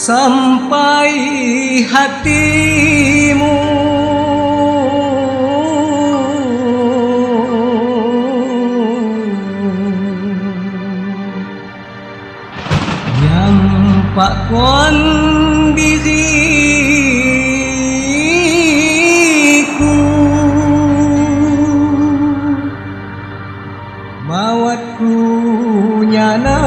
Sampai hatimu nyampakon diriku mawatku nyana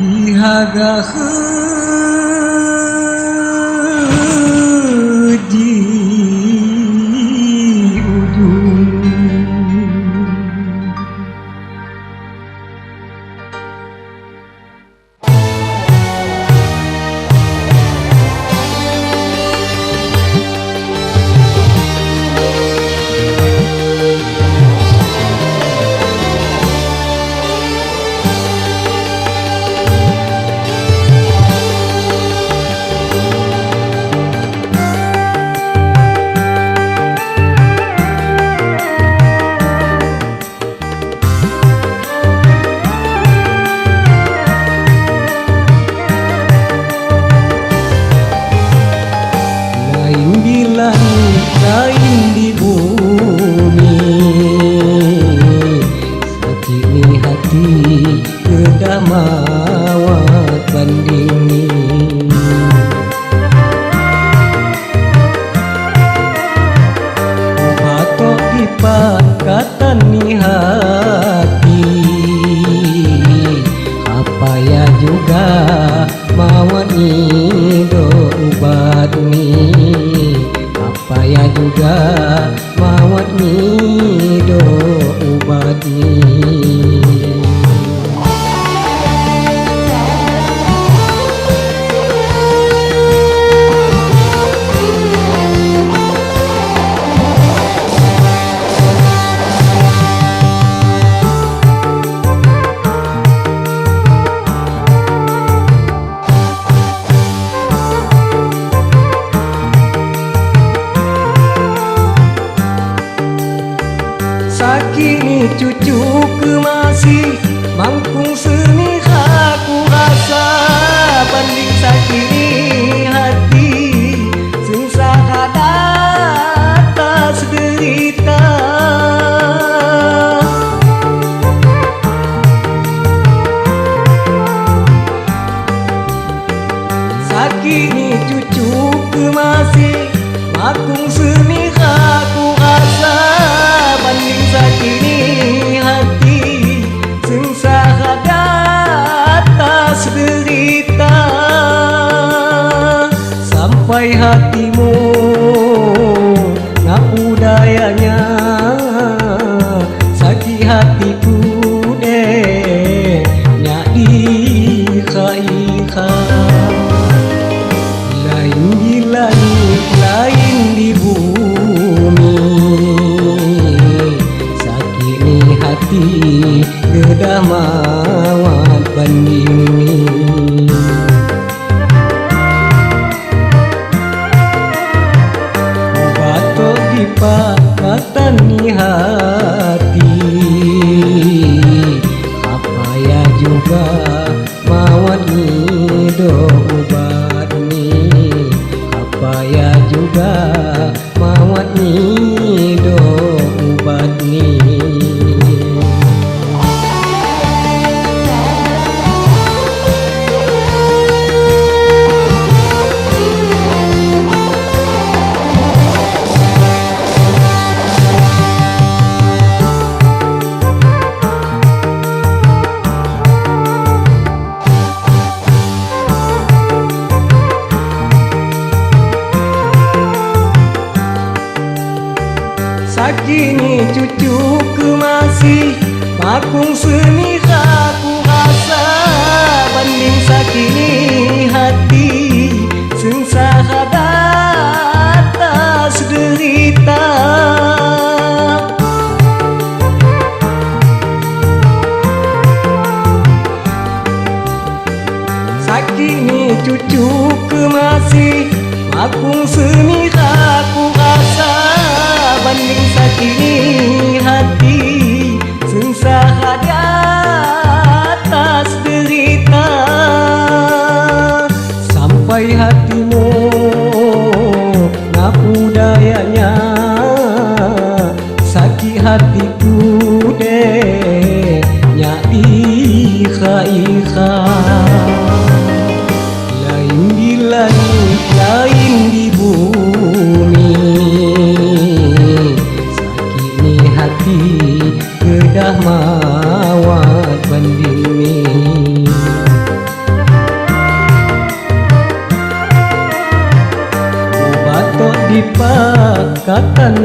Ki haga di ujung. Lain di langit, lain di bumi, sakit ni hati kedah mawat banding ni. Batok di pakatan ni hati, apa ya juga mawat ni do ubat ni. Apa ya juga mawat ni do ubat ni. Sakini cucu masih mangkung seni aku rasa banding sakini hati sengsara atas derita. Sakini cucu masih mangkung seni aku rasa banding sakini hati sengsara atas derita. Sampai hatimu ngapu dayanya, sakit hatiku deh nyak dikha-ikha. Lain di langit, lain di bumi, sakit ni hati kedah mawat banding ni. Batok di pakatan ni hati, apa ya juga mawat ni do ubat ni. Apa ya juga mawat ni do ubat ni. Sakini cucu masih makung seni aku rasa banding sakini hati sengsara atas derita. Sakini cucu masih makung seni aku rasa Banding sakini hati sengsara di atas derita. Sampai hatimu ngapu dayanya, sakit hatiku deh nyak ikha-ikha. Lain di langit, lain di bumi, sakit ni hati kedah mawat banding ni. Batok di pakatan.